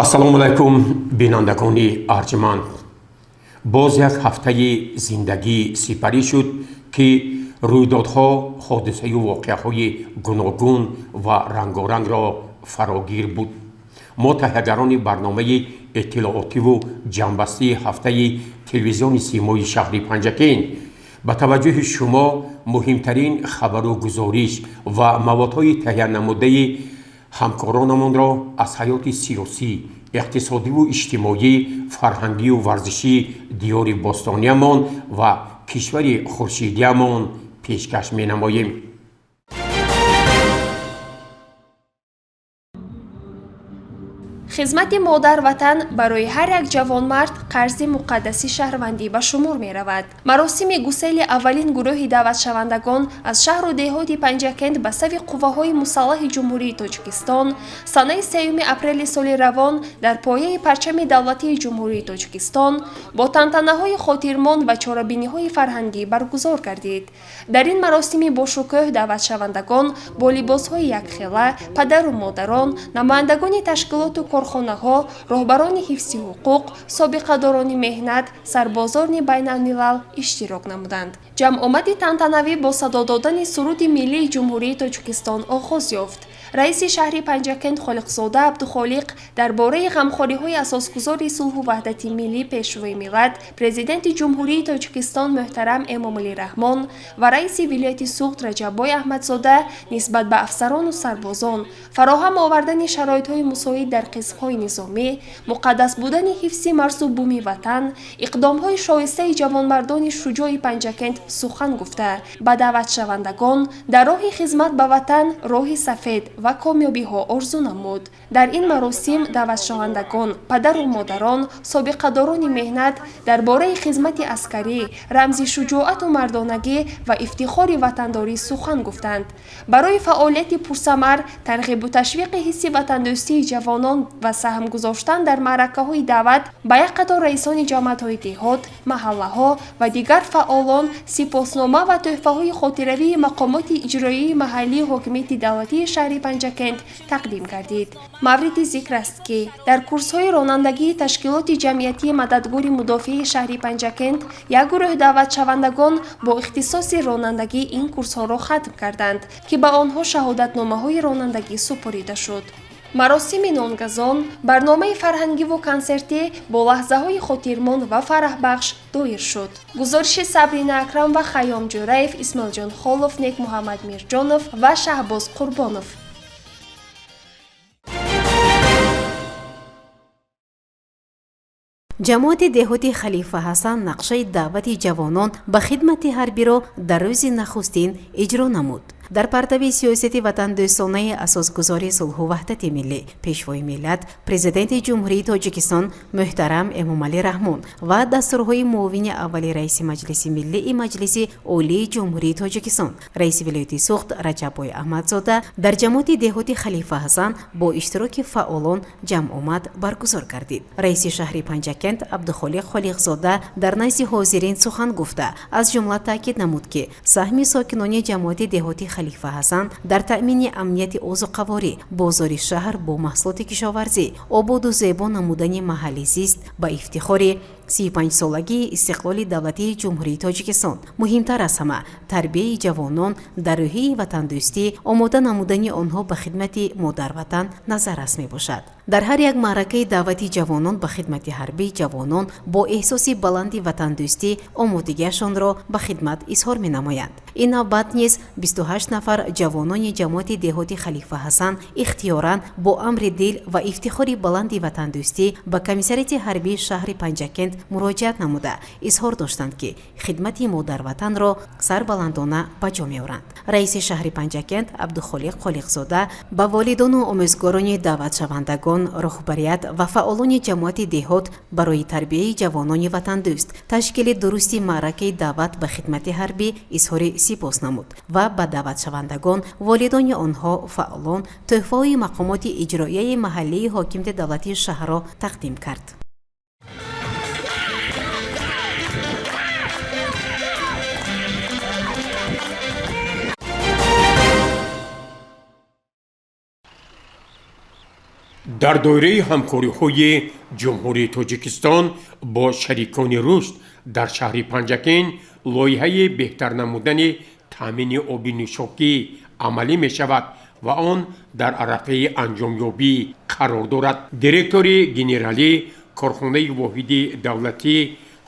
Ассалому алайкум, бинандагони арҷманд. Боз як ҳафтаи зиндагӣ сипарӣ шуд, ки рӯйдодҳо, ҳодисаю воқеаҳои гуногун ва рангорангро фарогир буд. Мо, таҳиягарони барномаи иттилоотиву ҷамъбастии ҳафтаи телевизиони Симои шаҳри Панҷакент, ба таваҷҷӯҳи шумо муҳимтарин хабару гузориш ва маводҳои таҳиянамудаи ҳамкоронамонро аз ҳаёти сиёсӣ, иқтисодиву иҷтимоӣ, фарҳангию варзишии диёри бостониямон ва кишвари хуршидиямон пешкаш менамоем. Хизмати модар-ватан барои ҳар як ҷавонмард қарзи муқаддаси шаҳрвандӣ ба шумор меравад. Маросими гусели аввалин гурӯҳи даъватшавандагон аз шаҳру деҳоти Панҷакент ба сафи қувваҳои мусаллаҳи Ҷумҳурии Тоҷикистон санаи 3 апрели соли равон дар пояи парчами давлатии Ҷумҳурии Тоҷикистон бо тантанаҳои хотирмон ва чорабиниҳои фарҳангӣ баргузор гардид. Дар ин маросими бошукӯҳ даъватшавандагон бо либосҳои якхела, падару модарон, намояндагони ташкилоту корхонаҳо, роҳбарони ҳифзи ҳуқуқ, собиқадорони меҳнат, сарбозони байналмилал иштирок намуданд. Ҷамъомади тантанавӣ бо садо додани суруди миллии Ҷумҳурии Тоҷикистон оғоз ёфт. Раиси шаҳри Панҷакент Холиқзода Абдухолиқ дар бораи ғамхориҳои асосгузори сулҳу ваҳдати миллӣ, Пешвои миллат, Президенти Ҷумҳурии Тоҷикистон муҳтарам Эмомалӣ Раҳмон ва раиси вилояти Суғд Раҷаббой Аҳмадзода нисбат ба афсарону сарбозон, фароҳам овардани шароитҳои мусоид дар қисмҳои низомӣ, муқаддас будани ҳифзи марзу буми ватан, иқдомҳои шоистаи ҷавонмардони шуҷои Панҷакент сухан гуфта, ба даъватшавандагон дар роҳи хизмат ба ватан роҳи сафед ва комёбиҳо орзу намуд. Дар ин маросим даъватшавандагон, падару модарон, собиқадорони меҳнат дар бораи хизмати аскарӣ, рамзи шуҷоату мардонагӣ ва ифтихори ватандорӣ сухан гуфтанд. Барои фаъолияти пурсамар, тарғибу ташвиқи ҳисси ватандӯстии ҷавонон ва саҳм гузоштан дар маъракаҳои даъват ба як қатор раисони ҷамоатҳои деҳот, маҳаллаҳо ва дигар фаъолон сипоснома ва тӯҳфаҳои хотиравии мақомоти иҷроияи маҳаллии ҳокимияти давлатии шаҳри Панҷакент тақдим гардид. Мавриди зикр аст, ки дар курсҳои ронандагии ташкилоти ҷамъиятии Мададгори мудофиаи шаҳри Панҷакент як гурӯҳ даъватшавандагон бо ихтисоси ронандагӣ ин курсҳоро хатм карданд, ки ба онҳо шаҳодатномаҳои ронандагӣ супорида шуд. Маросими нонгазон, барномаи фарҳангиву консертӣ бо лаҳзаҳои хотирмон ва фараҳбахш доир шуд. Гузориши Сабрина Акрам ва Хайём Ҷӯраев, Исмоилҷон Холов, Некмуҳаммад Мирҷонов ва Шаҳбоз Қурбонов. Ҷамоати деҳоти Халифа Ҳасан нақшаи даъвати ҷавонон ба хидмати ҳарбиро дар рӯзи нахустин иҷро намуд. Дар партави сиёсати ватандӯстонаи асосгузори сулҳу ваҳдати миллӣ, Пешвои миллат, Президенти Ҷумҳурии Тоҷикистон муҳтарам Эмомалӣ Раҳмон ва дастурҳои муовини аввали раиси Маҷлиси Миллии Маҷлиси Олии Ҷумҳурии Тоҷикистон, раиси вилояти Суғд Раҷаббой Аҳмадзода дар ҷамоати деҳоти Халифа Ҳасан бо иштироки фаъолон ҷамъомад баргузор гардид. Раиси шаҳри Панҷакент Абдухолиқ Холиқзода дар назди ҳозирин сухан гуфта, аз ҷумла таъкид намуд, ки саҳми сокинони ҷамоати деҳоти Халифа Ҳасан дар таъмини амнияти озуқаворӣ, бозори шаҳр бо маҳсулоти кишоварзӣ, ободу зебо намудани маҳалли зист ба ифтихори 35-солагии истиқлоли давлатии Ҷумҳурии Тоҷикистон, муҳимтар аз ҳама, тарбияи ҷавонон дар рӯҳияи ватандӯстӣ, омода намудани онҳо ба хидмати модарватан назаррас мебошад. Дар ҳар як маъракаи даъвати ҷавонон ба хидмати ҳарбӣ ҷавонон бо эҳсоси баланди ватандӯстӣ омодагиашонро ба хидмат изҳор менамоянд. Ин навбат низ 28 нафар ҷавонони ҷамоати деҳоти Халифа Ҳасан ихтиёран бо амри дил ва ифтихори баланди ватандӯстӣ ба комиссариати ҳарбии шаҳри Панҷакент муроҷиат намуда, изҳор доштанд, ки хидмати модарватанро сарбаландона ба ҷо меоранд. Раиси шаҳри Панҷакент Абдухолиқ Холиқзода ба волидону омӯзгорони даъватшавандагон, роҳбарият ва фаъолони ҷамоати деҳот барои тарбияи ҷавонони ватандӯст, ташкили дурусти маъракаи даъват ба хидмати ҳарбӣ изҳори сипос намуд ва ба даъватшавандагон, волидони онҳо, фаъолон тӯҳфаҳои мақомоти иҷроияи маҳаллии ҳокимияти давлатии шаҳрро тақдим кард. Дар доираи ҳамкориҳои Ҷумҳурии Тоҷикистон бо шарикони рушд дар шаҳри Панҷакент лоиҳаи беҳтар намудани таъмини оби нӯшокӣ амалӣ мешавад ва он дар арафаи анҷомёбӣ қарор дорад. Директори генералӣ корхонаи воҳиди давлатии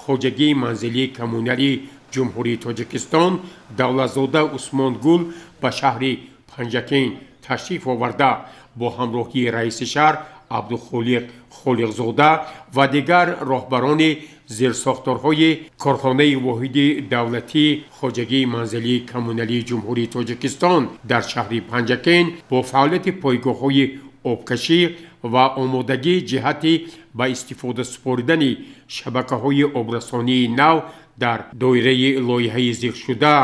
хоҷагии манзилии коммуналии Ҷумҳурии Тоҷикистон Давлатзода Усмонгул ба шаҳри Панҷакент ташриф оварда, бо ҳамроҳии раиси шаҳр Абдухолиқ Холиқзода ва дигар роҳбарони зерсохторҳои корхонаи воҳиди давлатии хоҷагии манзилии коммуналии Ҷумҳурии Тоҷикистон дар шаҳри Панҷакент бо фаъолияти пойгоҳҳои обкашӣ ва омодагӣ ҷиҳати ба истифода супоридани шабакаҳои обрасонии нав дар доираи лоиҳаи зикршуда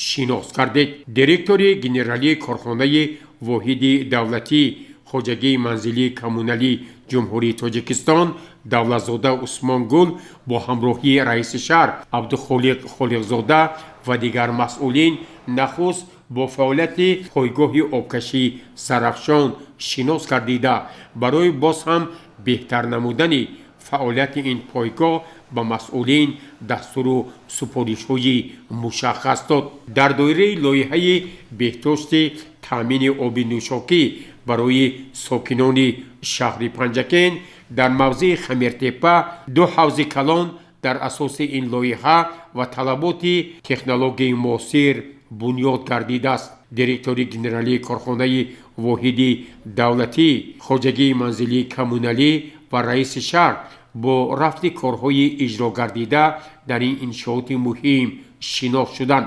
шинос кардед. Директори генералии корхонаи воҳиди давлатии хоҷагии манзилии коммуналии Ҷумҳурии Тоҷикистон Давлатзода Усмонгул бо ҳамроҳии раиси шаҳр Абдухолиқ Холиқзода ва дигар масъулин нахуст бо фаъолияти пойгоҳи обкашии Зарафшон шинос гардида, барои боз ҳам беҳтар намудани фаъолияти ин пойгоҳ ба масъулин дастуру супоришҳои мушаххас дод. Дар доираи лоиҳаи беҳдошти таъмини оби нӯшокӣ барои сокинони шаҳри Панҷакент дар мавзеи Хамиртепа ду ҳавзи калон дар асоси ин лоиҳа ва талаботи технологияи муосир бунёд гардидааст. Директори генералии корхонаи воҳиди давлатӣ хоҷагии манзилии коммуналӣ ва раиси шаҳр бо рафти корҳои иҷрогардида дар ин иншооти муҳим шинос шуданд.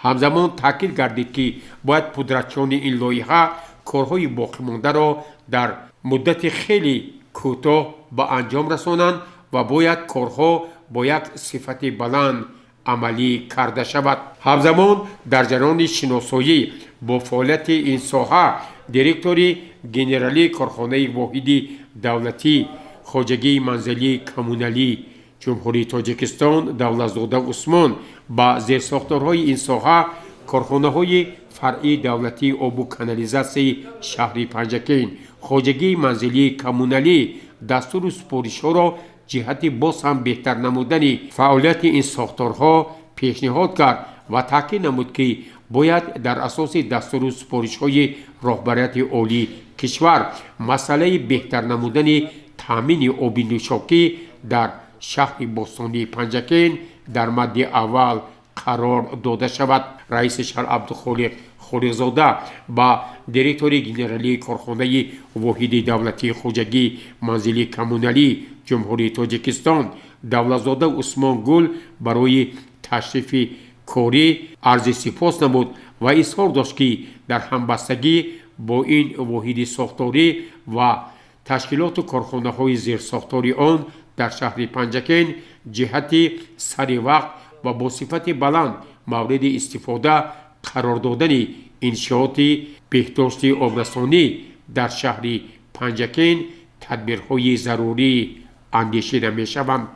Ҳамзамон таъкид гардид, ки бояд пудратчиёни ин лоиҳа корҳои боқимондаро дар муддати хеле кӯтоҳ ба анҷом расонанд ва бояд корҳо бо як сифати баланд амалӣ карда шавад. Ҳамзамон дар ҷараёни шиносоӣ бо фаъолияти ин соҳа директори генералии корхонаи воҳиди давлатӣ хоҷагии манзилии коммуналии Ҷумҳурии Тоҷикистон Давлатзода Усмон ба зерсохторҳои ин соҳа, корхонаҳои фаръии давлатии обу канализатсияи шаҳри Панҷакент, хоҷагии манзилии коммуналӣ дастуру супоришҳоро ҷиҳати боз ҳам беҳтар намудани фаъолияти ин сохторҳо пешниҳод кард ва таъкид намуд, ки бояд дар асоси дастуру супоришҳои роҳбарияти олии кишвар масъалаи беҳтар намудани таъмини оби нӯшокӣ дар шаҳри бостонии Панҷакент дар мадди аввал қарор дода шавад. Раиси шаҳр Абдухолиқ Холиқзода ба директори генералии корхонаи воҳиди давлатии хоҷагии манзилии коммуналии Ҷумҳурии Тоҷикистон Давлатзода Усмонгул барои ташрифи корӣ арзи сипос намуд ва изҳор дошт, ки дар ҳамбастагӣ бо ин воҳиди сохторӣ ва ташкилоту корхонаҳои зерсохтори он дар шаҳри Панҷакент ҷиҳати сари вақт ва бо сифати баланд мавриди истифода қарор додани иншооти беҳдошти обрасонӣ дар шаҳри Панҷакент тадбирҳои зарурӣ андешида мешаванд.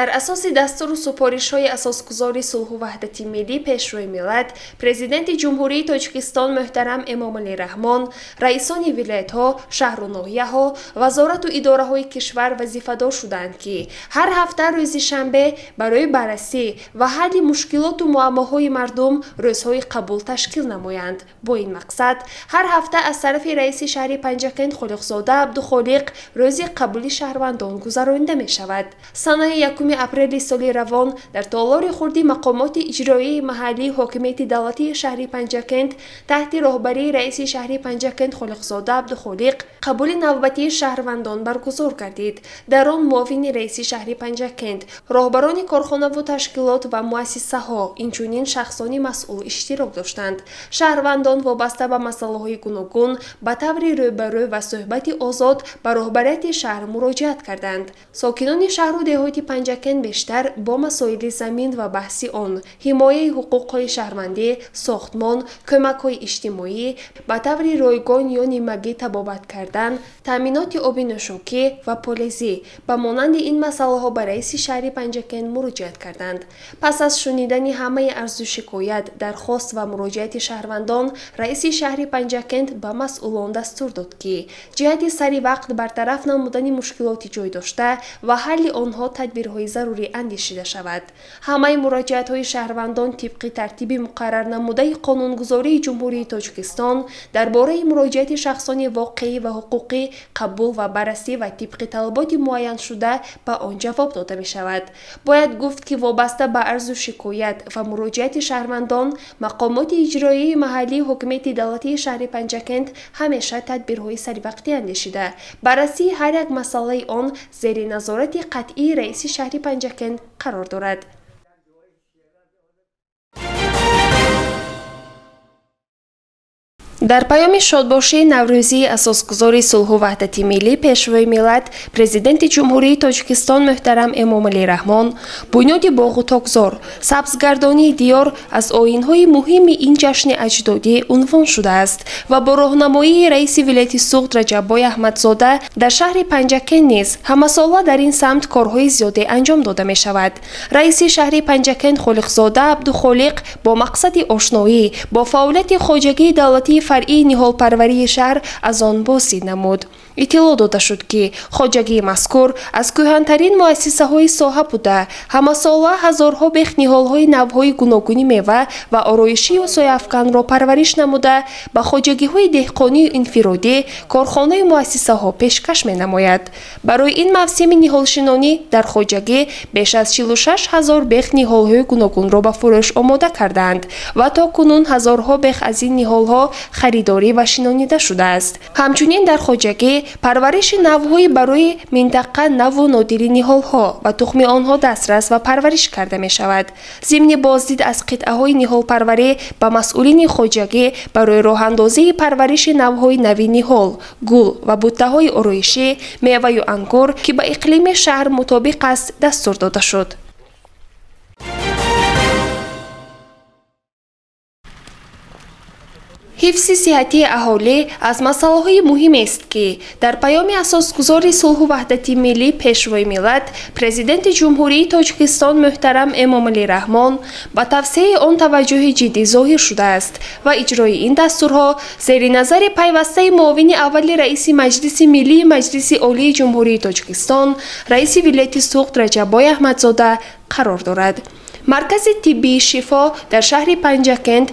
Дар асоси дастуру супоришҳои асосгузори сулҳу ваҳдати миллӣ, Пешвои миллат, Президенти Ҷумҳурии Тоҷикистон муҳтарам Эмомалӣ Раҳмон, раисони вилоятҳо, шаҳру ноҳияҳо, вазорату идораҳои кишвар вазифадор шуданд, ки ҳар ҳафта рӯзи шанбе барои баррасӣ ва ҳалли мушкилоту муаммоҳои мардум рӯзҳои қабул ташкил намоянд. Бо ин мақсад ҳар ҳафта аз тарафи раиси шаҳри Панҷакент Холиқзода Абдухолиқ рӯзи қабули шаҳрвандон гузаронида мешавад. Санаи 7 апрели соли равон дар толори хурди мақомоти иҷроияи маҳаллии ҳокимияти давлатии шаҳри Панҷакент таҳти роҳбарии раиси шаҳри Панҷакент Холиқзода Абдухолиқ қабули навбатии шаҳрвандон баргузор гардид. Дар он муовини раиси шаҳри Панҷакент, роҳбарони корхонаву ташкилот ва муассисаҳо, инчунин шахсони масъул иштирок доштанд. Шаҳрвандон вобаста ба масъалаҳои гуногун ба таври рӯбарӯ ва суҳбати озод ба роҳбарияти шаҳр муроҷиат карданд. Сокинони шаҳру деҳоти Панҷакент бештар бо масоили замин ва баҳси он, ҳимояи ҳуқуқҳои шаҳрвандӣ, сохтмон, кӯмакҳои иҷтимоӣ, ба таври ройгон ё нимагӣ табобат кардан, таъминоти оби нӯшокӣ ва полезӣ ба монанди ин масъалаҳо ба раиси шаҳри Панҷакент муроҷиат карданд. Пас аз шунидани ҳамаи арзу шикоят, дархост ва муроҷиати шаҳрвандон, раиси шаҳри Панҷакент ба масъулон дастур дод, ки ҷиҳати сари вақт бартараф намудани мушкилоти ҷой дошта ва ҳалли онҳо тадбирҳои зарурӣ андешида шавад. Ҳамаи муроҷиатҳои шаҳрвандон тибқи тартиби муқаррарнамудаи қонунгузории Ҷумҳурии Тоҷикистон дар бораи муроҷиати шахсони воқеӣ ва ҳуқуқӣ қабул ва баррасӣ ва тибқи талаботи муайяншуда ба он ҷавоб дода мешавад. Бояд гуфт, ки вобаста ба арзу шикоят ва муроҷиати шаҳрвандон мақомоти иҷроияи маҳаллии ҳокимияти давлатии шаҳри Панҷакент ҳамеша тадбирҳои саривақтӣ андешида, баррасии ҳар як масъалаи он зери назорати қатъии раиси шаҳри Панҷакент қарор дорад. Дар паёми шодбошии наврӯзии асосгузори сулҳу ваҳдати миллӣ, Пешвои миллат, Президенти Ҷумҳурии Тоҷикистон муҳтарам Эмомалӣ Раҳмон, бунёди боғу токзор, сабзгардонии диёр аз оинҳои муҳими ин ҷашни аҷдодӣ унвон шудааст ва бо роҳнамоии раиси вилояти Суғд Раҷаббой Аҳмадзода дар шаҳри Панҷакент низ ҳамасола дар ин самт корҳои зиёде анҷом дода мешавад. Раиси шаҳри Панҷакент Холиқзода Абдухолиқ бо мақсади ошноӣ бо фаъолияти хоҷагии давлатии фаръии ниҳолпарварии шаҳр аз он боздид намуд. Иттилоъ дода шуд, ки хоҷагии мазкур аз кӯҳантарин муассисаҳои соҳа буда, ҳамасола ҳазорҳо бех ниҳолҳои навъҳои гуногуни мева ва ороишию сояафканро парвариш намуда, ба хоҷагиҳои деҳқонию инфиродӣ, корхонаю муассисаҳо пешкаш менамояд. Барои ин мавсими ниҳолшинонӣ дар хоҷагӣ беш аз 46 ҳазор бех ниҳолҳои гуногунро ба фурӯш омода кардаанд ва то кунун ҳазорҳо бех аз ин ниҳолҳо харидорӣ ва шинонида шудааст. Ҳамчунин дар хоҷагӣ парвариши навъҳои барои минтақа наву нодири ниҳолҳо ва тухми онҳо дастрас ва парвариш карда мешавад. Зимни боздид аз қитъаҳои ниҳолпарварӣ ба масъулини хоҷагӣ барои роҳандозии парвариши навъҳои нави ниҳол, гул ва буттаҳои ороишӣ, меваю ангур, ки ба иқлими шаҳр мутобиқ аст, дастур дода шуд. Ҳифзи сиҳатии аҳолӣ аз масъалаҳои муҳимест, ки дар паёми асосгузори сулҳу ваҳдати миллӣ, Пешвои миллат, Президенти Ҷумҳурии Тоҷикистон муҳтарам Эмомалӣ Раҳмон ба тавсияи он таваҷҷӯҳи ҷиддӣ зоҳир шудааст ва иҷрои ин дастурҳо зери назари пайвастаи муовини аввали раиси Маҷлиси Миллии Маҷлиси Олии Ҷумҳурии Тоҷикистон, раиси вилояти Суғд Раҷаббой Аҳмадзода қарор дорад. Маркази тиббии Шифо дар шаҳри Панҷакент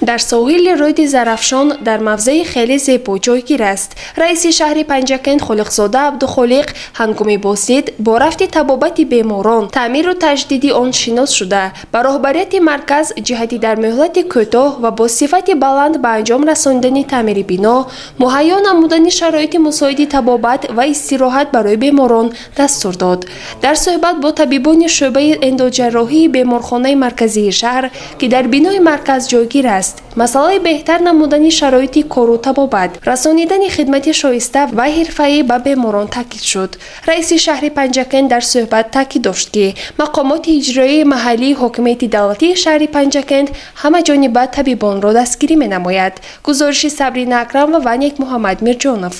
дар соҳили рӯди Зарафшон дар мавзеи хеле зебо ҷойгир аст. Раиси шаҳри Панҷакент Холиқзода Абдухолиқ ҳангоми боздид бо рафти табобати беморон, таъмиру таҷдиди он шинос шуда, ба роҳбарияти марказ ҷиҳати дар муҳлати кӯтоҳ ва бо сифати баланд ба анҷом расонидани таъмири бино, муҳайё намудани шароити мусоиди табобат ва истироҳат барои беморон дастур дод. Дар суҳбат бо табибони шӯъбаи эндоҷарроҳии беморхонаи марказии шаҳр, ки дар бинои марказ ҷойгир аст, масъалаи беҳтар намудани шароити кору табобат, расонидани хидмати шоиста ва ҳирфаӣ ба беморон таъкид шуд. Раиси шаҳри Панҷакент дар суҳбат таъкид дошт, ки мақомоти иҷроияи маҳаллии ҳокимияти давлатии шаҳри Панҷакент ҳамаҷониба табибонро дастгирӣ менамояд. Гузориши Сабрина Акрамова ва Некмуҳаммад Мирҷонов.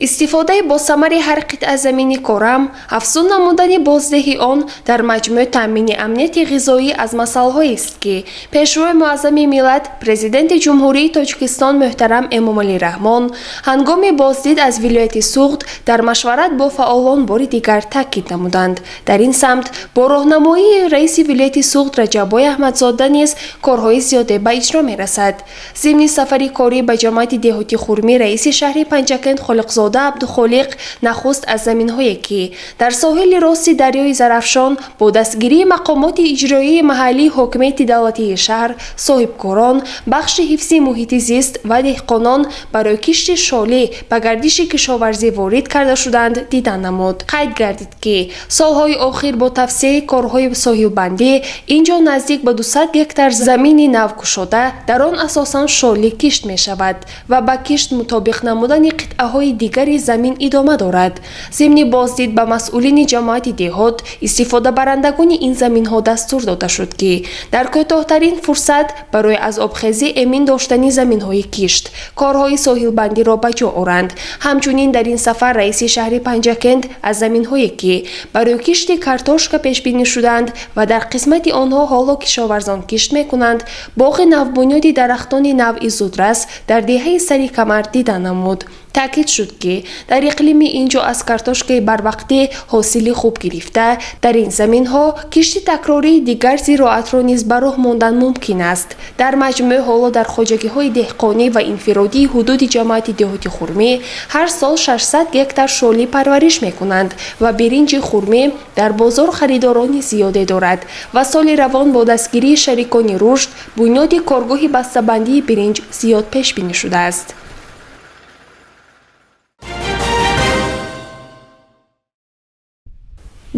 Истифодаи босамари ҳар қитъа замини корам, афзун намудани боздиҳи он дар маҷмӯъ таъмини амнияти ғизоӣ аз масъалаҳоест, ки Пешвои Муаззами миллат, Президенти Ҷумҳурии Тоҷикистон муҳтарам Эмомалӣ Раҳмон ҳангоми боздид аз вилояти Суғд дар машварат бо фаъолон бори дигар таъкид намуданд. Дар ин самт бо роҳнамоии раиси вилояти Суғд Раҷаббой Аҳмадзода низ корҳои зиёде ба иҷро мерасад. Зимни сафари корӣ ба ҷамоати деҳоти Хурмӣ раиси шаҳри Панҷакент Холиқзода Абдухолиқ нахуст аз заминҳое, ки дар соҳили рости дарёи Зарафшон бо дастгирии мақомоти иҷроии маҳаллии ҳокимияти давлатии шаҳр, соҳибкорон, бахши ҳифзи муҳити зист ва деҳқонон барои кишти шолӣ ба гардиши кишоварзӣ ворид карда шуданд, дидан намуд. Қайд гардид, ки солҳои охир бо тавсеаи корҳои соҳилбандӣ ин ҷо наздик ба 200 гектар замини нав кушода, дар он асосан шолӣ кишт мешавад ва ба кишт мутобиқ намудани қитъаҳои дигари замин идома дорад. Зимни боздид ба масъулини ҷамоати деҳот, истифодабарандагони ин заминҳо дастур дода шуд, ки дар кӯтоҳтарин фурсат барои аз обхезӣ эмин доштани заминҳои кишт корҳои соҳилбандиро ба ҷо оранд. Ҳамчунин дар ин сафар раиси шаҳри Панҷакент аз заминҳое, ки барои кишти картошка пешбинӣ шуданд ва дар қисмати онҳо ҳоло кишоварзон кишт мекунанд, боғи навбунёди дарахтони навъи зудрас дар деҳаи Сари Камар дида намуд. Таъкид шуд, ки дар иқлими ин ҷо аз картошкаи барвақтӣ ҳосили хуб гирифта, дар ин заминҳо кишти такрории дигар зироатро низ ба роҳ мондан мумкин аст. Дар маҷмӯъ ҳоло дар хоҷагиҳои деҳқонӣ ва инфиродии ҳудуди ҷамоати деҳоти Хурмӣ ҳар сол 600 гектар шолӣ парвариш мекунанд ва биринҷи Хурмӣ дар бозор харидорони зиёде дорад ва соли равон бо дастгирии шарикони рушд бунёди коргоҳи бастабандии биринҷ зиёд пешбинӣ шудааст.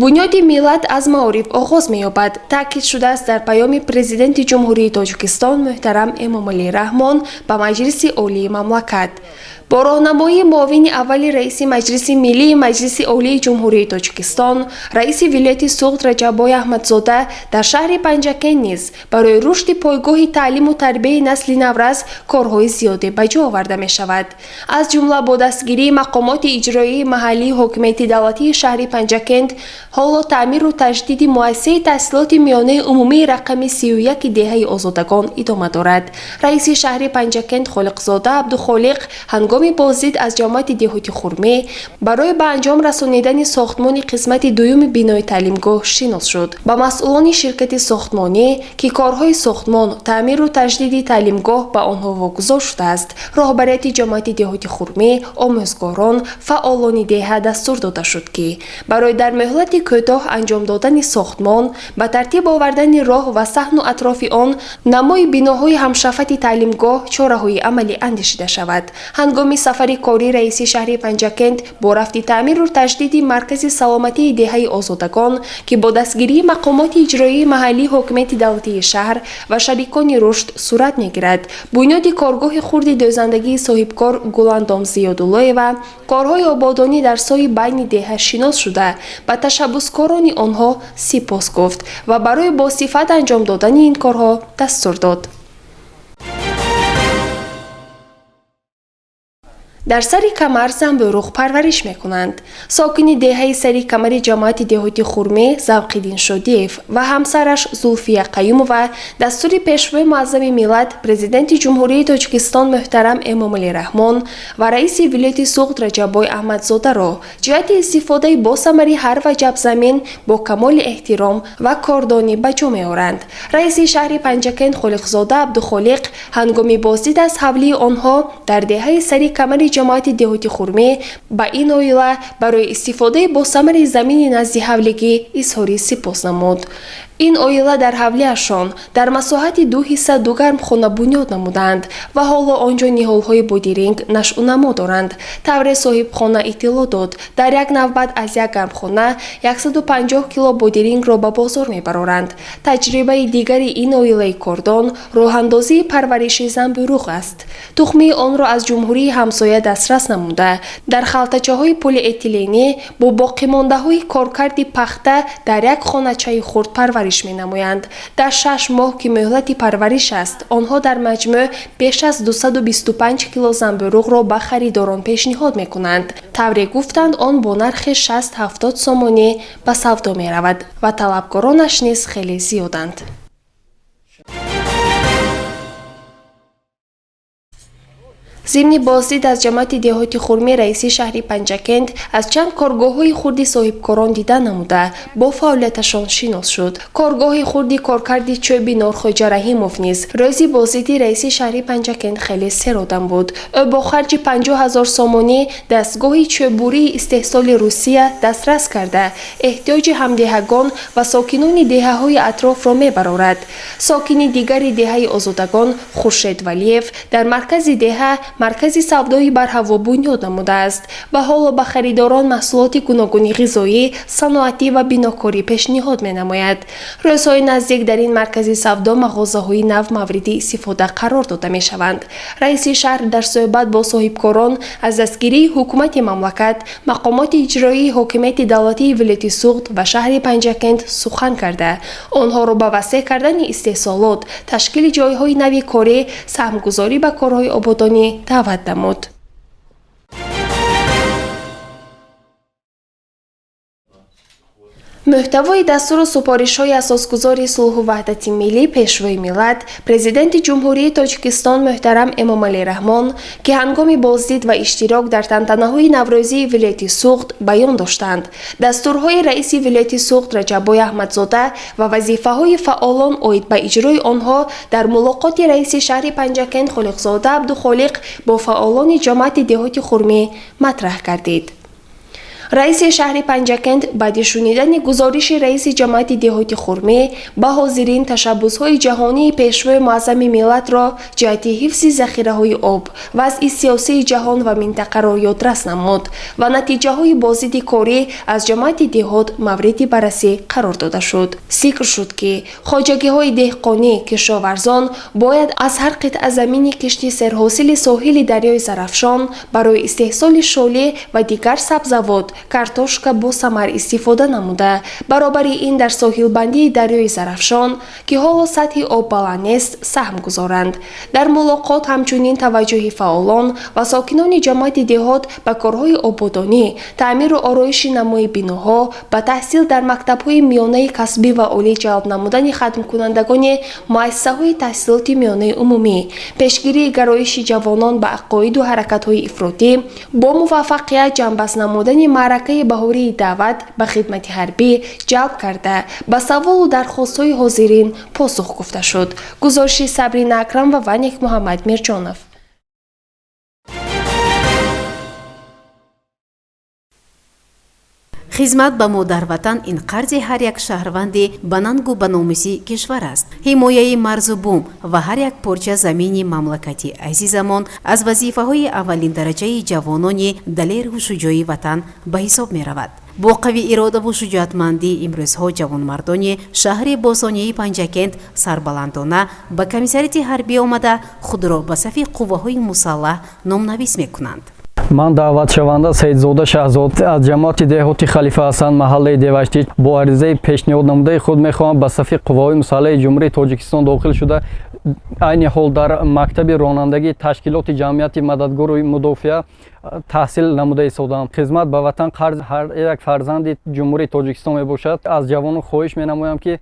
Бунёди миллат аз маориф оғоз меёбад, таъкид шудааст дар паёми Президенти Ҷумҳурии Тоҷикистон муҳтарам Эмомалӣ Раҳмон ба Маҷлиси Олии мамлакат. Бо роҳнамоии муовини аввали раиси Маҷлиси Миллии Маҷлиси Олии Ҷумҳурии Тоҷикистон, раиси вилояти Суғд Раҷаббой Аҳмадзода дар шаҳри Панҷакент низ барои рушди пойгоҳи таълиму тарбияи насли наврас корҳои зиёде ба ҷо оварда мешавад. Аз ҷумла бо дастгирии мақомоти иҷроии маҳаллии ҳокимияти давлатии шаҳри Панҷакент ҳоло таъмиру таҷдиди муассисаи таҳсилоти миёнаи умумии рақами 31 деҳаи Озодагон идома дорад. Раиси шаҳри Панҷакент Холиқзода Абдухолиқ ҳангоми боздид аз ҷамоати деҳоти Хурмӣ барои ба анҷом расонидани сохтмони қисмати дуюми бинои таълимгоҳ шинос шуд. Ба масъулони ширкати сохтмонӣ, ки корҳои сохтмон, таъмиру таҷдиди таълимгоҳ ба онҳо вогузор шудааст, роҳбарияти ҷамоати деҳоти Хурмӣ, омӯзгорон, фаъолони деҳа дастур дода шуд, ки барои дар муҳлати кӯтоҳ анҷом додани сохтмон, ба тартиб овардани роҳ ва саҳну атрофи он, намои биноҳои ҳамшафати таълимгоҳ чораҳои амалӣ андешида шавад. Ҳангоми сафари корӣ раиси шаҳри Панҷакент бо рафти таъмиру таҷдиди маркази саломатии деҳаи Озодагон, ки бо дастгирии мақомоти иҷроии маҳаллии ҳокимияти давлатии шаҳр ва шарикони рушд сурат мегирад, бунёди коргоҳи хурди дӯзандагии соҳибкор Гуландом Зиёдуллоева, корҳои ободонӣ дар соҳи байни деҳа шинос шуда, ба ташаббускорони онҳо сипос гуфт ва барои босифат анҷом додани ин корҳо дастур дод. Дар сари камар занбӯруғ парвариш мекунанд. Сокини деҳаи Сари Камари ҷамоати деҳоти Хурмӣ Завқиддин Шодиев ва ҳамсараш Зулфия Қаюмова дастури Пешвои Муаззами миллат, Президенти Ҷумҳурии Тоҷикистон муҳтарам Эмомалӣ Раҳмон ва раиси вилояти Суғд Раҷаббой Аҳмадзодаро ҷиҳати истифодаи босамари ҳар ваҷаб замин бо камоли эҳтиром ва кордонӣ ба ҷо меоранд. Раиси шаҳри Панҷакент Холиқзода Абдухолиқ ҳангоми боздид аз ҳавлии онҳо дар деҳаи Сари Камари ҷамоати деҳоти Хурмӣ ба ин оила барои истифодаи босамари замини назди ҳавлигӣ изҳори сипос намуд. Ин оила дар ҳавлиашон дар масоҳати ду ҳисса ду гармхона бунёд намуданд ва ҳоло он ҷо ниҳолҳои бодиринг нашъунамо доранд. Тавре соҳибхона иттилоъ дод, дар як навбат аз як гармхона 150 кило бодирингро ба бозор мебароранд. Таҷрибаи дигари ин оилаи кордон роҳандозии парвариши занбӯруғ аст. Тухмии онро аз ҷумҳурии ҳамсоя дастрас намуда, дар халтачаҳои полиэтиленӣ бо боқимондаҳои коркарди пахта дар як хоначаи хурд парвариш Парвариш менамоянд. Дар 6 моҳ, ки муҳлати парвариш аст, онҳо дар маҷмӯъ беш аз 225 кило занбӯруғро ба харидорон пешниҳод мекунанд. Тавре гуфтанд, он бо нархи 60-70 сомонӣ ба савдо меравад ва талабкоронаш низ хеле зиёданд. Зимни боздид аз ҷамоати деҳоти Хурмӣ, раиси шаҳри Панҷакент аз чанд коргоҳҳои хурди соҳибкорон дида намуда, бо фаъолияташон шинос шуд. Коргоҳи хурди коркарди чӯби Норхоҷа Раҳимов низ рӯзи боздиди раиси шаҳри Панҷакент хеле серодам буд. Ӯ бо харҷи 50 000 сомонӣ дастгоҳи чӯббурии истеҳсоли Русия дастрас карда, эҳтиёҷи ҳамдеҳагон ва сокинони деҳаҳои атрофро мебарорад. Сокини дигари деҳаи Озодагон Хуршед Валиев дар маркази деҳа маркази савдои барҳаво бунёд намудааст ва ҳоло ба харидорон маҳсулоти гуногуни ғизоӣ, саноатӣ ва бинокорӣ пешниҳод менамояд. Рӯзҳои наздик дар ин маркази савдо мағозаҳои нав мавриди истифода қарор дода мешаванд. Раиси шаҳр дар суҳбат бо соҳибкорон аз дастгирии ҳукумати мамлакат, мақомоти иҷроии ҳокимияти давлатии вилояти Суғд ва шаҳри Панҷакент сухан карда, онҳоро ба васеъ кардани истеҳсолот, ташкили ҷойҳои нави корӣ, саҳмгузорӣ ба корҳои ободонӣ даъват намуд. Мӯҳтавои дастуру супоришҳои асосгузори сулҳу ваҳдати миллӣ, Пешвои миллат, Президенти Ҷумҳурии Тоҷикистон муҳтарам Эмомалӣ Раҳмон, ки ҳангоми боздид ва иштирок дар тантанаҳои наврӯзии вилояти Суғд баён доштанд, дастурҳои раиси вилояти Суғд Раҷаббой Аҳмадзода ва вазифаҳои фаъолон оид ба иҷрои онҳо дар мулоқоти раиси шаҳри Панҷакент Холиқзода Абдухолиқ бо фаъолони ҷамоати деҳоти Хурмӣ матраҳ гардид. Раиси шаҳри Панҷакент баъди шунидани гузориши раиси ҷамоати деҳоти Хурмӣ ба ҳозирин ташаббусҳои ҷаҳонии Пешвои муаззами миллатро ҷиҳати ҳифзи захираҳои об, вазъи сиёсии ҷаҳон ва минтақаро ёдрас намуд ва натиҷаҳои боздиди корӣ аз ҷамоати деҳот мавриди баррасӣ қарор дода шуд. Зикр шуд, ки хоҷагиҳои деҳқонӣ, кишоварзон бояд аз ҳар қитъа замини кишти серҳосили соҳили дарёи Зарафшон барои истеҳсоли шолӣ ва дигар сабзавот, картошка босамар истифода намуда, баробари ин дар соҳилбандии дарёи Зарафшон, ки ҳоло сатҳи об баланд нест, саҳм гузоранд. Дар мулоқот ҳамчунин таваҷҷӯҳи фаъолон ва сокинони ҷамоати деҳот ба корҳои ободонӣ, таъмиру ороиши намои биноҳо, ба таҳсил дар мактабҳои миёнаи касбӣ ва олӣ ҷалб намудани хатмкунандагони муассисаҳои таҳсилоти миёнаи умумӣ, пешгирии гароиши ҷавонон ба ақоиду ҳаракатҳои ифротӣ, бо муваффақият ҷамъбаст намудани маъракаи баҳории даъват ба хидмати ҳарбӣ ҷалб карда, ба саволу дархостҳои ҳозирин посух гуфта шуд. Гузориши Сабрина Акрамова ва Некмуҳаммад Мирҷонов. Хизмат ба модарватан ин қарзи ҳар як шаҳрванди ба нангу ба номуси кишвар аст. Ҳимояи марзу бум ва ҳар як порча замини мамлакати азизамон аз вазифаҳои аввалиндараҷаи ҷавонони далеру шуҷои ватан ба ҳисоб меравад. Бо қавӣ иродаву шуҷоатмандӣ имрӯзҳо ҷавонмардони шаҳри босонии Панҷакент сарбаландона ба комиссариати ҳарбӣ омада, худро ба сафи қувваҳои мусаллаҳ номнавис мекунанд. Ман даъватшаванда Саидзода Шаҳзод аз ҷамоати деҳоти Халифа Ҳасан, маҳаллаи Деваштич, бо аризаи пешниҳоднамудаи худ мехоҳам ба сафи қувваҳои мусаллаҳи Ҷумҳурии Тоҷикистон дохил шуда, айни ҳол дар мактаби ронандагии ташкилоти ҷамъияти мададгори мудофиа таҳсил намуда истодаам. Хизмат ба ватан қарзи ҳар як фарзанди Ҷумҳурии Тоҷикистон мебошад. Аз ҷавонон хоҳиш менамоям, ки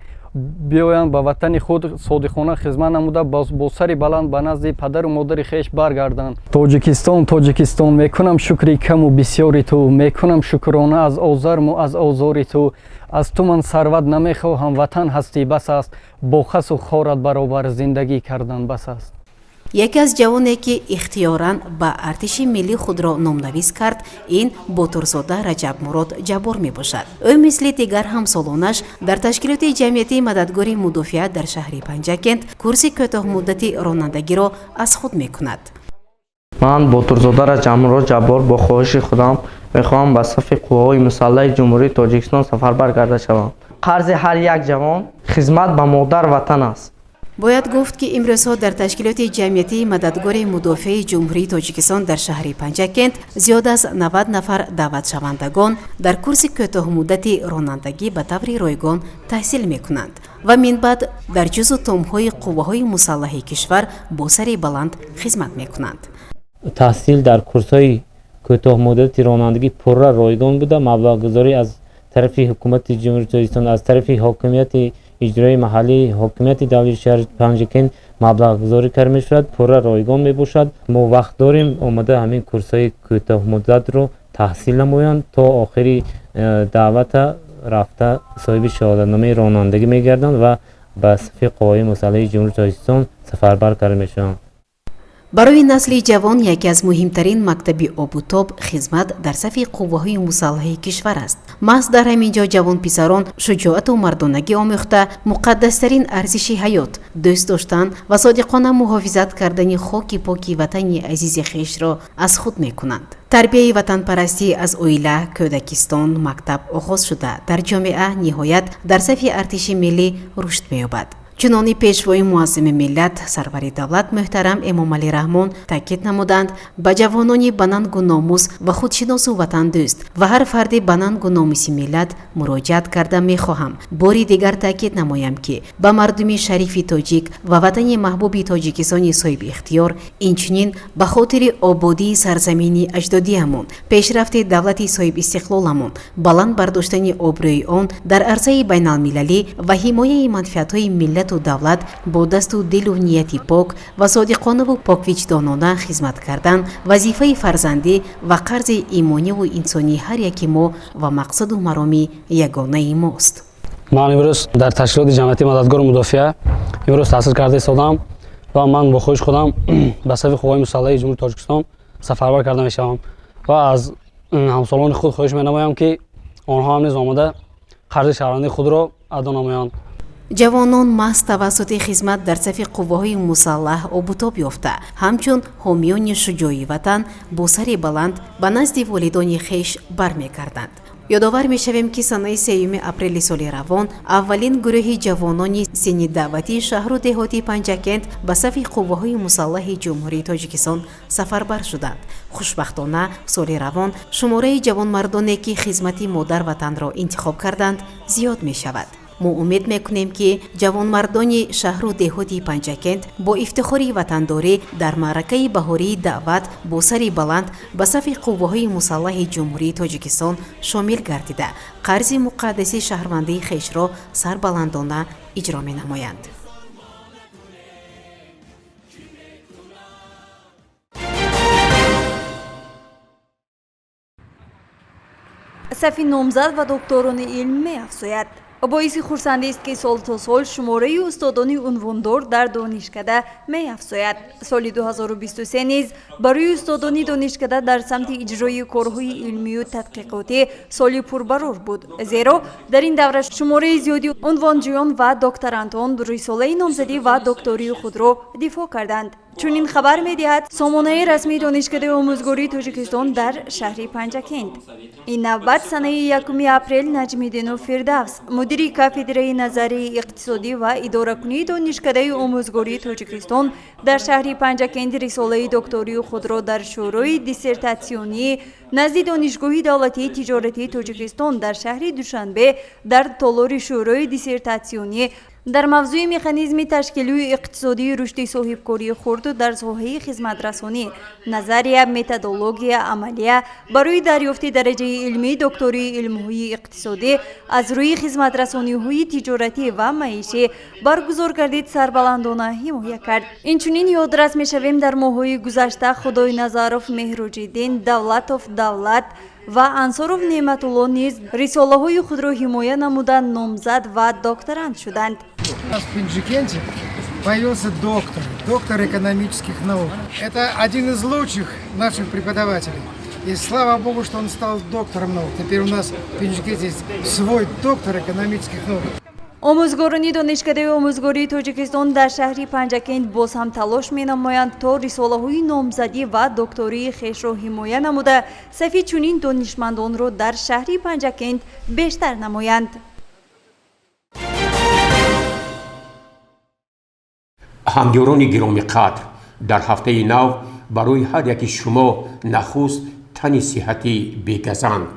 биёянд, ба ватани худ содиқона хизмат намуда, бо сари баланд ба назди падару модари хеш баргарданд. Тоҷикистон, Тоҷикистон, мекунам шукри каму бисёри ту, мекунам шукрона аз озарму аз озори ту. Аз ту ман сарват намехоҳам, ватан ҳастӣ, бас аст. Бо хасу хорат баробар зиндагӣ кардан бас аст. Яке аз ҷавоне, ки ихтиёран ба артиши миллӣ худро номнавис кард, ин Ботурзода Раҷабмурод Ҷаббор мебошад. Ӯ мисли дигар ҳамсолонаш дар ташкилоти ҷамъиятии мададгори мудофиа дар шаҳри Панҷакент курси кӯтоҳмуддати ронандагиро аз худ мекунад. Ман Ботурзода Раҷабмурод Ҷаббор бо хоҳиши худам мехоҳам ба сафи қувваҳои мусаллаҳи Ҷумҳурии Тоҷикистон сафарбар карда шавам. Қарзи ҳар як ҷавон хизмат ба модар ватан аст. Бояд гуфт, ки имрӯзҳо дар ташкилоти ҷамъиятии Мададгори мудофиаи Ҷумҳурии Тоҷикистон дар шаҳри Панҷакент зиёд аз 90 нафар даъватшавандагон дар курси кӯтоҳмуддати ронандагӣ ба таври ройгон таҳсил мекунанд ва минбаъд дар ҷузу томҳои қувваҳои мусаллаҳи кишвар бо сари баланд хизмат мекунанд. Таҳсил дар курсҳои кӯтоҳмуддати ронандагӣ пурра ройгон буда, маблағгузорӣ аз тарафи Ҳукумати Ҷумҳурии Тоҷикистон, аз тарафи ҳокимияти иҷроии маҳаллӣ, ҳокимияти давлати шаҳри Панҷакент маблағгузорӣ карда мешавад, пурра ройгон мебошад. Мо вақт дорем, омада ҳамин курсҳои кӯтоҳмуддатро таҳсил намоянд, то охири даъвата рафта соҳиби шаҳодатномаи ронандагӣ мегарданд ва ба сафи қувваҳои мусаллаҳи Ҷумҳурии Тоҷикистон сафарбар карда мешаванд. Барои насли ҷавон яке аз муҳимтарин мактаби обутоб хизмат дар сафи қувваҳои мусаллаҳи кишвар аст. Маҳз дар ҳамин ҷо ҷавонписарон шуҷоату мардонагӣ омӯхта, муқаддастарин арзиши ҳаёт, дӯст доштан ва содиқона муҳофизат кардани хоки поки ватани азизи хешро аз худ мекунанд. Тарбияи ватанпарастӣ аз оила, кӯдакистон, мактаб оғоз шуда, дар ҷомеа, ниҳоят дар сафи артиши миллӣ рушд меёбад. Чунони Пешвои муаззами миллат, сарвари давлат муҳтарам Эмомалӣ Раҳмон таъкид намуданд, ба ҷавонони банангу номус ва худшиносу ватандӯст ва ҳар фарди банангу номуси миллат муроҷиат карда мехоҳам бори дигар таъкид намоям, ки ба мардуми шарифи тоҷик ва ватани маҳбуби Тоҷикистони соҳибихтиёр, инчунин ба хотири ободии сарзамини аҷдодиамон, пешрафти давлати соҳибистиқлоламон, баланд бардоштани обрӯи он дар арсаи байналмилалӣ ва ҳимояи манфиатҳои миллату давлат бо дасту дилу нияти пок ва содиқонаву поквиҷдонона хизмат кардан вазифаи фарзандӣ ва қарзи имониву инсонии ҳар яки мо ва мақсаду мароми ягонаи мост. Ман имрӯз дар ташкилоти ҷамъиятии Мададгори мудофиа имрӯз таҳсил карда истодам ва ман бо хоҳиши худам ба сафи қувваҳои мусаллаҳи Ҷумҳурии Тоҷикистон сафарбар карда мешавам ва аз ҳамсолони худ хоҳиш менамоям, ки онҳо ҳам низ омада қарзи шаҳрвандии худро адо намоянд. Ҷавонон маҳз тавассути хизмат дар сафи қувваҳои мусаллаҳ обутоб ёфта, ҳамчун ҳомиёни шуҷои ватан бо сари баланд ба назди волидони хеш бармегарданд. Ёдовар мешавем, ки санаи 3 апрели соли равон аввалин гурӯҳи ҷавонони синни даъватии шаҳру деҳоти Панҷакент ба сафи қувваҳои мусаллаҳи Ҷумҳурии Тоҷикистон сафарбар шуданд. Хушбахтона, соли равон шумораи ҷавонмардоне, ки хизмати модар ватанро интихоб карданд, зиёд мешавад. Мо умед мекунем, ки ҷавонмардони шаҳру деҳоти Панҷакент бо ифтихори ватандорӣ дар маъракаи баҳории даъват бо сари баланд ба сафи қувваҳои мусаллаҳи Ҷумҳурии Тоҷикистон шомил гардида, қарзи муқаддаси шаҳрвандии хешро сарбаландона иҷро менамоянд. Сафи номзад ва докторони илм меафзояд. Боиси хурсандист, ки сол то сол шумораи устодони унвондор дар донишкада меафзояд. Соли 2023 низ барои устодони донишкада дар самти иҷрои корҳои илмию тадқиқотӣ соли пурбарор буд, зеро дар ин давра шумораи зиёди унвонҷӯён ва докторантон рисолаи номзадӣ ва доктории худро дифоъ карданд. Чунин хабар медиҳад сомонаи расмии Донишкадаи омӯзгории Тоҷикистон дар шаҳри Панҷакент. Ин навбат санаи 1 апрел Наҷмиддинов Фирдавс, мудири кафедраи назарияи иқтисодӣ ва идоракунии Донишкадаи омӯзгории Тоҷикистон дар шаҳри Панҷакент, рисолаи доктории худро дар Шӯрои диссертатсионӣ назди Донишгоҳи давлатии тиҷоратии Тоҷикистон дар шаҳри Душанбе дар толори Шӯрои диссертатсионӣ дар мавзӯи механизми ташкилию иқтисодии рушди соҳибкории хурд дар соҳаи хизматрасонӣ: назария, методология, амалия барои дарёфти дараҷаи илмии доктории илмҳои иқтисодӣ аз рӯи хизматрасониҳои тиҷоратӣ ва маишӣ баргузор гардид, сарбаландона ҳимоя кард. Инчунин ёдрас мешавем, дар моҳҳои гузашта Худойназаров Меҳруҷиддин, Давлатов Давлат ва Ансоров Неъматулло низ рисолаҳои худро ҳимоя намуда, номзад ва докторант шуданд. У нас в Пенджикенте появился доктор, доктор экономических наук. Это один из лучших наших преподавателей. И слава богу, что он стал доктором наук. Теперь у нас в Пенджикенте есть свой доктор экономических наук. Омӯзгорони Донишкадаи омӯзгории Тоҷикистон дар шаҳри Панҷакент боз ҳам талош менамоянд, то рисолаҳои номзадӣ ва доктории хешро ҳимоя намуда, сафи чунин донишмандонро дар шаҳри Панҷакент бештар намоянд. Ҳамёрони гиромиқадр, дар ҳафтаи нав барои ҳар яки шумо нахуст тани сиҳати бегазанд,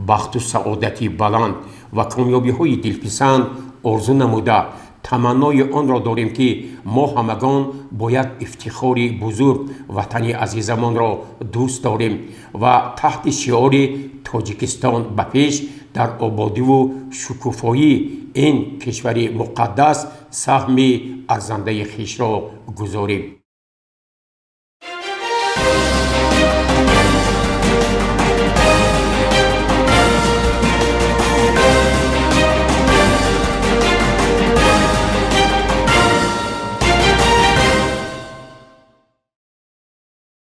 бахту саодати баланд ва комёбиҳои дилписанд орзу намуда, таманнои онро дорем, ки мо ҳамагон бо як ифтихори бузург ватани азизамонро дӯст дорем ва таҳти шиори «Тоҷикистон ба пеш» дар ободиву шукуфоии ин кишвари муқаддас саҳми арзандаи хешро гузорем.